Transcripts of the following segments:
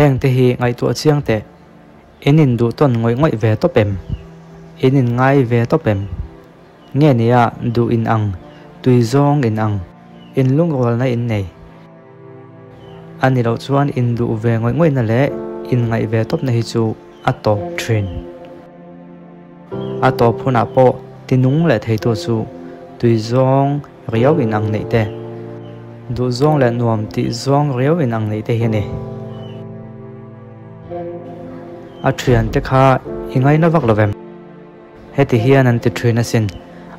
Hengte hi ngaihtuah chiang teh, in induh tawn ngawih ngawih ve tawp em? In inngai ve tawp em? Nge nia duh in ang, tui zawng in ang, in lungrualna in nei. A ni loh chuan induh ve ngawih ngawihna leh inngaih ve tawpna hi chu a tawp thin. A tawp hunah pawh tinung leh theitu chu tui zawng riau in ang neih te, duh zawng leh nuam tih zawng riau in ang neih te hi a ni. A thiante kha i ngaina vak lo vem? Heti hian an ti thin asin,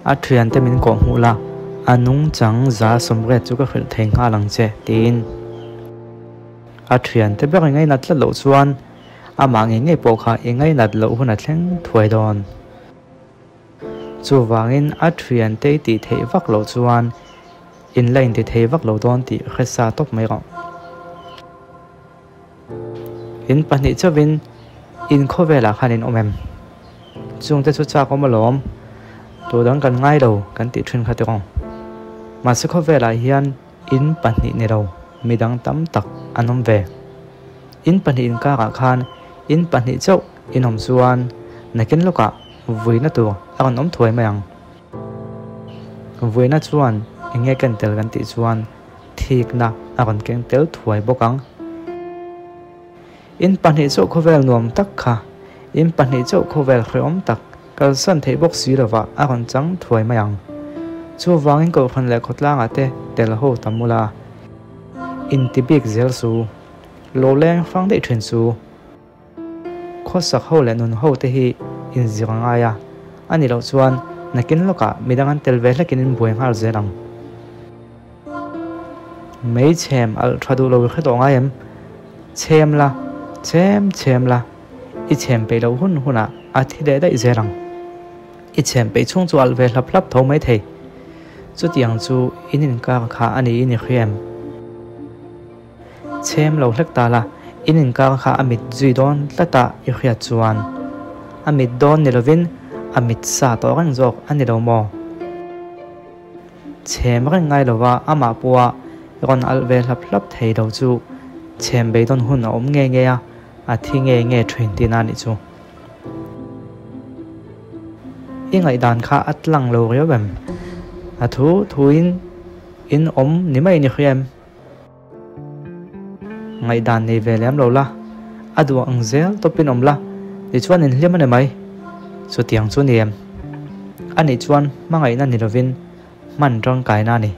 a thiante min kawh hmuh la, a nungchang 80% chu ka hrilh thei nghal ang che, tiin. A thiante ber i ngainat tlat loh chuan amah ngei ngei pawh kha i ngainat loh hun a thleng thuai dawn. Chuvangin a thiante i tih theih vak loh chuan in la inti thei vak lo dawn tih hresa tawp mai rawh. In pahnih chauhin in khawvelah khan in awm em? Chungte chu chak awm alawm, tu dang kan ngai lo kan tih thin kha tiraw. Mahse khawvelah hian in pahnih ni lo midang tam tak an awm ve. In pahnih inkarah khan in pahnih chauh in awm chuan nakin lawkah vuina tur a rawn awm thuai mai ang. Vuina chuan eng nge ken tel kan tih chuan thikna a rawn keng tel thuai bawk ang. In pahnih chauh khawvel nuam tak kha, in pahnih chauh khawvel hrehawm tak kalsan theih bawk si lovah a rawn chang thuai mai ang. Chuvangin Kohhran leh khawtlangah te tel ho tam ula, inti bik zel su, lo leng fang daih thin su. Khawsak ho leh nun ho te hi inzir a ngai a, a nih loh chuan nakin lawkah midang an tel ve hlekin in buai nghal zel ang. Mei chhem alh tha duh lo i hre tawh ngai em? Chhem la, chhem chhem la, i chhem peih loh hun hunah a thi leh daih zel ang. I chhem peih chhung chu alh ve hlap hlap tho mai thei. Chutiang chu in inkar kha a niin i hria em? Chhem lo hlek ta la, in inkar kha a mit zui dawn tlat a i hriat chuan a mit dawn ni lovin a mit sa tawh reng zawk a ni lo maw? Chhem reng ngai lova amah pawha rawn alh ve hlap hlap thei lo chu chhem beidawn hun a awm nge nge a, a thi nge nge thin tihna a nih chu. I ngaihdan kha a tlang lo riau em? A thu thuin in awm ni mai ni hria em? Ngaihdan nei ve lem lo la, a duh ang zel tawpin awm la, tichuan inhlim a ni mai. Chutiang chu ni em? A nih chuan hmangaihna ni lovin hman tangkaina a ni.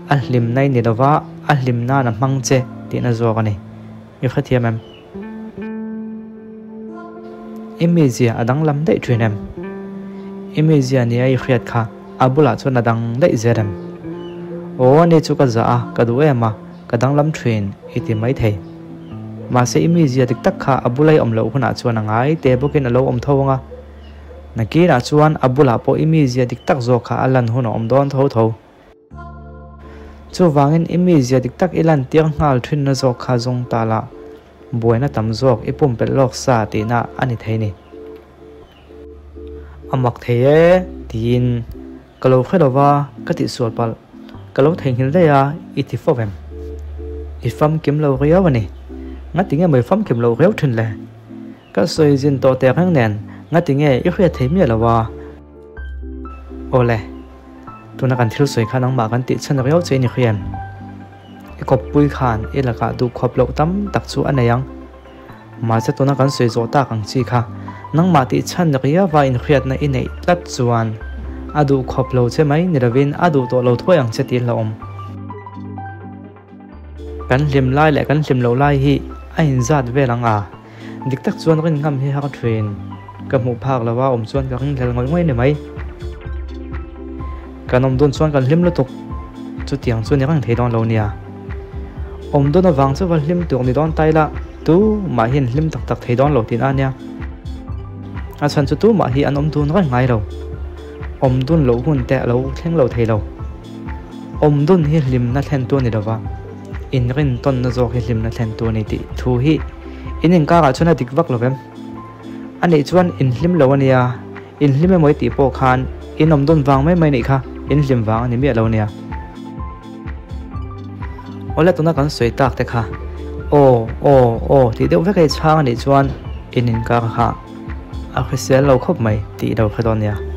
A hlimna i ni lova, a hlim nan a hmang che tihna zawk a ni. I hrethiam em? I mizia a danglam daih thin em? I mizia nia i hriat kha a bulah chuan a dang daih zel em? Aw ani chu ka zah a, ka duh em a, ka danglam thin i ti mai thei. Mahse i mizia dik tak kha a bula i awm loh hunah chuan a ngai te bawkin a lo awm tho ang a. Nakinah chuan a bulah pawh i mizia dik tak zawk kha a lan hun a awm dawn tho tho. Chuvangin i mizia dik tak i lantir nghal thinna zawk kha zawng ta la, buaina tam zawk i pumpelh lawk sa tihna a ni thei ni. A mak thei e, tiin ka lo hre lova ka tihsual palh, ka lo theihnghilh daih a i ti fo em? I famkim lo riau a ni. Ngati nge maw i famkim loh riau thin le? Ka sawi zin tawh teh reng nen ngati nge i hriat thei miah lo a? Awle, tuna kan thil sawi kha nangmah kan tih chhan riau che i ni hriam. I kawppui khan i lakah duhkhawp loh tam tak chu a nei ang. Mahse tuna kan sawi zawh tak ang chi kha nangmah tih chhan riauva inhriatna i neih tlat chuan a duhkhawp lo che mai ni lovin a duh tawh lo thuai ang che tih hlauhawm. Kan hlim lai leh kan hlim loh lai hi a inzat vel ang a, dik tak chuan rin ngam hi har thin. Ka hmuh phak lo a awm chuan ka ringhlel ngawih ngawih ni mai. Kan awm dun chuan kan hlim lutuk, chutiang chu ni reng thei dawn lo nia. Awm dun avang chu va hlim tur ni dawn ta ila, tu mah hian hlim tak tak thei dawn lo tihna a nia. A chhan chu tu mah hi an awm dun reng ngai lo, awm dun loh hun te a lo thleng lo thei lo. Awm dun hi hlimna thlentu a ni lova, inrintawnna zawk hi hlimna thlentu a ni tih thu hi in inkarah chuan a dik vak lo vem. A nih chuan inhlim lo a nia, inhlim emaw i tih pawh khan in awm dun vang mai mai nih kha inhlim vang a ni miah lo a nia. Awle tuna kan sawi tak te kha Aw, aw, aw tih deuh vek a i chhang a nih chuan in inkar kha a hrisel lo khawp mai tih i lo hre dawn nia.